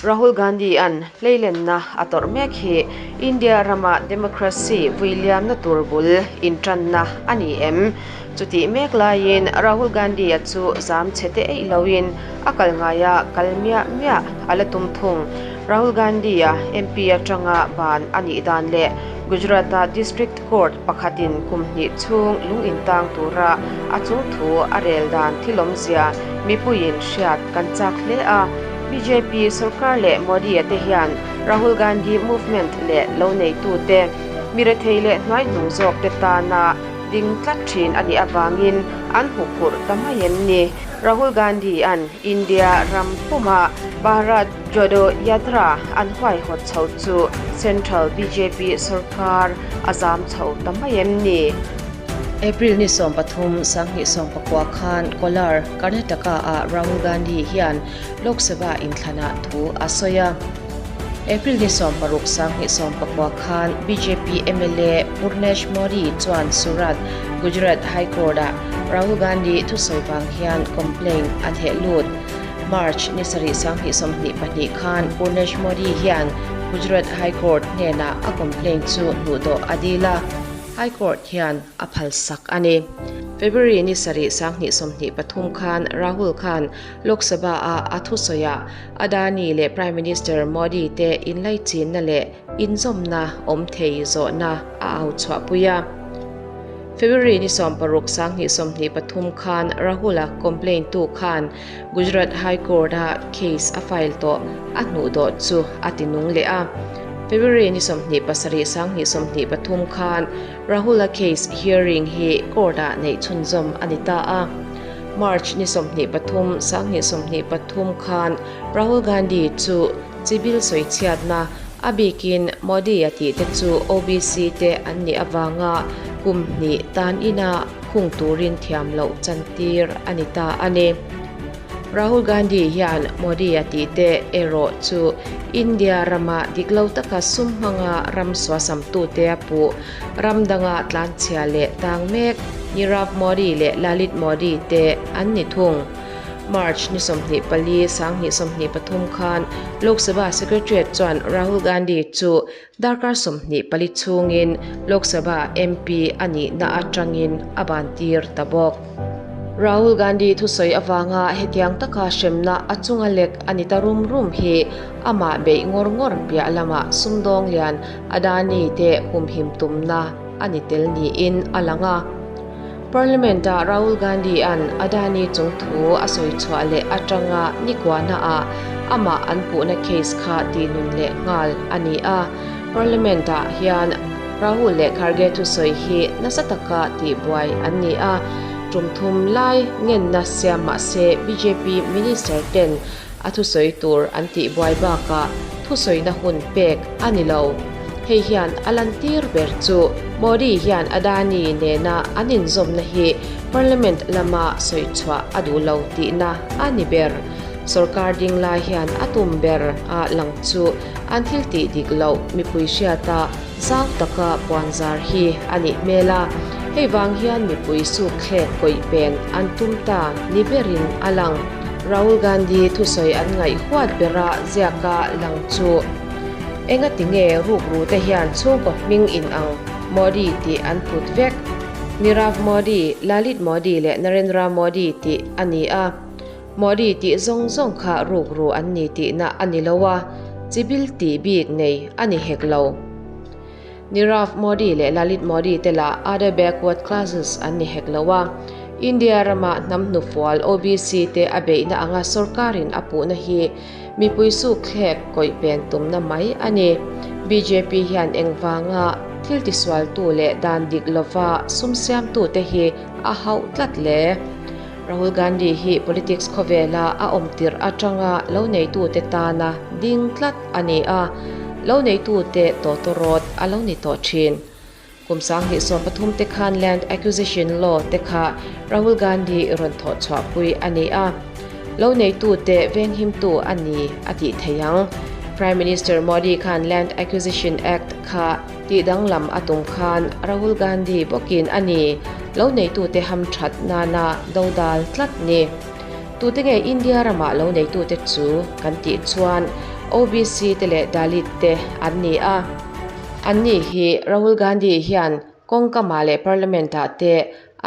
Rahul Gandhi-a'n hleilenna a tawrh mek hi India rama democracy vuiliamna tur bul intanna a ni em? Chutih mek laiin Rahul Gandhi-a chu zam chhe te eih loin a kal ngaia kal miah miah a la tum thung. Rahul Gandhi-a MP atanga ban a nih dan leh Gujarat-a District Court pakhatin kum hnih chhung lung intang tura a chung thu a rel dan thilawmzia mipuiin hriat kan chak hle a. Bjp sorkar leh Modi-a te hian Rahul Gandhi movement leh lo neitute, mi rethei leh hnuaihnung zawkte tana ding tlat thin a nih avangin an hmu phurh ta mai em ni? Rahul Gandhi-a'n India ram puma Bharat Jodo Yatra an huaihawt chho chu Central bjp sorkar a zam chho ta mai em ni? April ni 13, 2019 khan Kolar, Karnataka-ah Rahul Gandhi hian Lok Sabha inthlanah thu a sawi a. April ni 16, 2019 khan bjp mla Purnesh Modi chuan Surat, Gujarat High Court-ah Rahul Gandhi thusawi vang hian complaint a theh lut. March ni 7, 2022 khan Purnesh Modi hian Gujarat High Court hnenah a complaint chu hnuhdawh a dil a. High Court hian a phalsak a ni. February ni 7, 2023 khan Rahul khan Lok Sabha-a a thusawiah Adani leh Prime Minister Modi te inlaichinna leh inzawmna awm thei zawhna a au chhuahpui a. February ni 16, 2023 khan Rahul-a complaint tu khan Gujarat High Court-a case a file tawh a hnuhdawh chu a tinung leh a. February ni 27, 2023 khan Rahul-a case hearing hi court-ah neih chhunzawm a ni ta a. March ni 23, 2023 khan Rahul Gandhi chu chibil sawichhiatna a bikin Modi-a tihte chu OBC te an nih avanga kum hnih tan ina khung turin thiam loh chantir a ni ta a ni. Rahul Gandhi hian Modi-a tihte erawh chu India rama dik lo taka sum hmanga ram suasamtute a puh, ram danga tlanchhia leh tang mek Nirav Modi leh Lalit Modi te an ni thung. March ni 24, 2023 khan Lok Sabha Secretariat chuan Rahul Gandhi chu Darkar 24 chhungin Lok Sabha MP a nihna atangin a bantir ta bawk. Rahul Gandhi thusawi avanga hetiang taka hremna a chunga lek a ni ta rum rum hi amah beih ngawr ngawr piah lamah sumdawng lian Adani te humhim tumna a ni tel niin a lang a. Parliament-ah Rahul Gandhi-a'n Adani chung thu a sawi chhuah leh atanga nikuahnaah amah an puhna case kha tihnun leh nghal a ni a. Parliament-ah hian Rahul leh Kharge thusawi hi nasa taka tihbuai an ni a, tum thum lai ngenna siam mah se bjp minister ten a thusawi tur an tihbuai bakah thusawina hun pek a ni lo. Hei hian a lantir ber chu Modi hian Adani nena an inzawmna hi Parliament lama sawi chhuah a duh lo tihna a ni ber. Sorkar ding lai hian a tum ber a lang chu an thil tih dik loh mipui hriata zau taka puanzar hi a nih hmel a, hei vang hian mipui sukthlek kawih pen an tum ta ni berin a lang. Rahul Gandhi thusawi an ngaih huat bera ziaka lang chu engati nge rukru te hian chhungkaw hming in ang Modi tih an put vek? Nirav Modi, Lalit Modi leh Narendra Modi tih a ni a. Modi tih zawng zawng kha rukru an ni tihna a ni lo a, chibil tih bik nei a ni hek lo. Nirav Modi leh Lalit Modi te lah other backward classes an ni hek lo a, India rama hnam hnufual OBC te a beihna anga sorkarin a puhna hi mipui sukthlek kawih pen tumna mai a ni. Bjp hian engvanga thil tisualtu leh dan dik lova sum siamtute hi a hauh tlat le? Rahul Gandhi hi politics khawvela a awm tirh atanga lo neitute tana ding tlat a ni a, lo neitute tawtawrawt a lo ni tawh thin. Kum 2013 te khan Land Acquisition Law te kha Rahul Gandhi rawn thawh chhuahpui a ni a, lo neitute venghimtu a ni a tih theih ang. Prime Minister Modi khan Land Acquisition Act kha tih danglam a tum khan Rahul Gandhi bawkin a ni lo neitute hamthat nana dodal tlat ni. Tute nge India ramah lo neitute chu kan tih chuan OBC te leh Dalit te an ni a. Anni hi Rahul Gandhi hian kawngkamah leh Parliament-ah te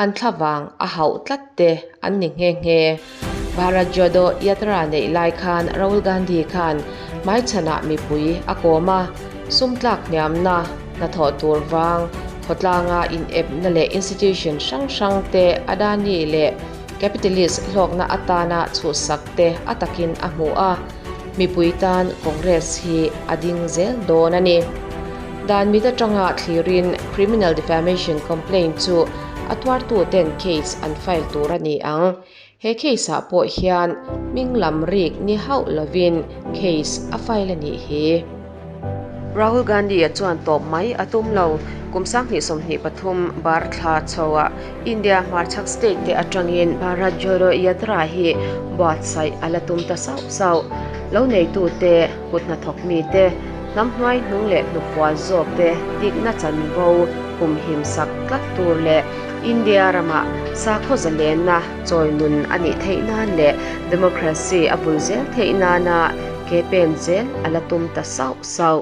an thlavang a hauh tlat te an ni nghe nghe. Bharat Jodo Yatra neih lai khan Rahul Gandhi khan hmaichhanah mipui a kawm a, sum tlak hniamna, hnathawh tur vang, khawtlanga inepna leh institution hrang hrang te Adani leh capitalist hlawkna atana chhuhsak te a takin a hmu a, mipui tan Congress hi a ding zel dawn a ni. Dan mit atanga thlirin criminal defamation complaint chu a tuartu ten case an file tur a ni ang. He case ah pawh hian hming lam rik ni hauh lovin case a file a nih hi. Rahul Gandhi-a chuan tawp mai a tum lo. Kum 2023 bar thla chhoah India hmarchhak state te atangin Bharat Jodo Yatra hi buatsaih a la tum ta sauh sauh. Lo neitute, kut hnathawk mite, hnam hnuai hnung leh hnufual zawk te dikna chanvo humhim sak tlat tur leh India rama sakhaw zalenna chawi nun a nih theih nan leh democracy a bul zel theih nana ke pen zel a la tum ta sauh sauh.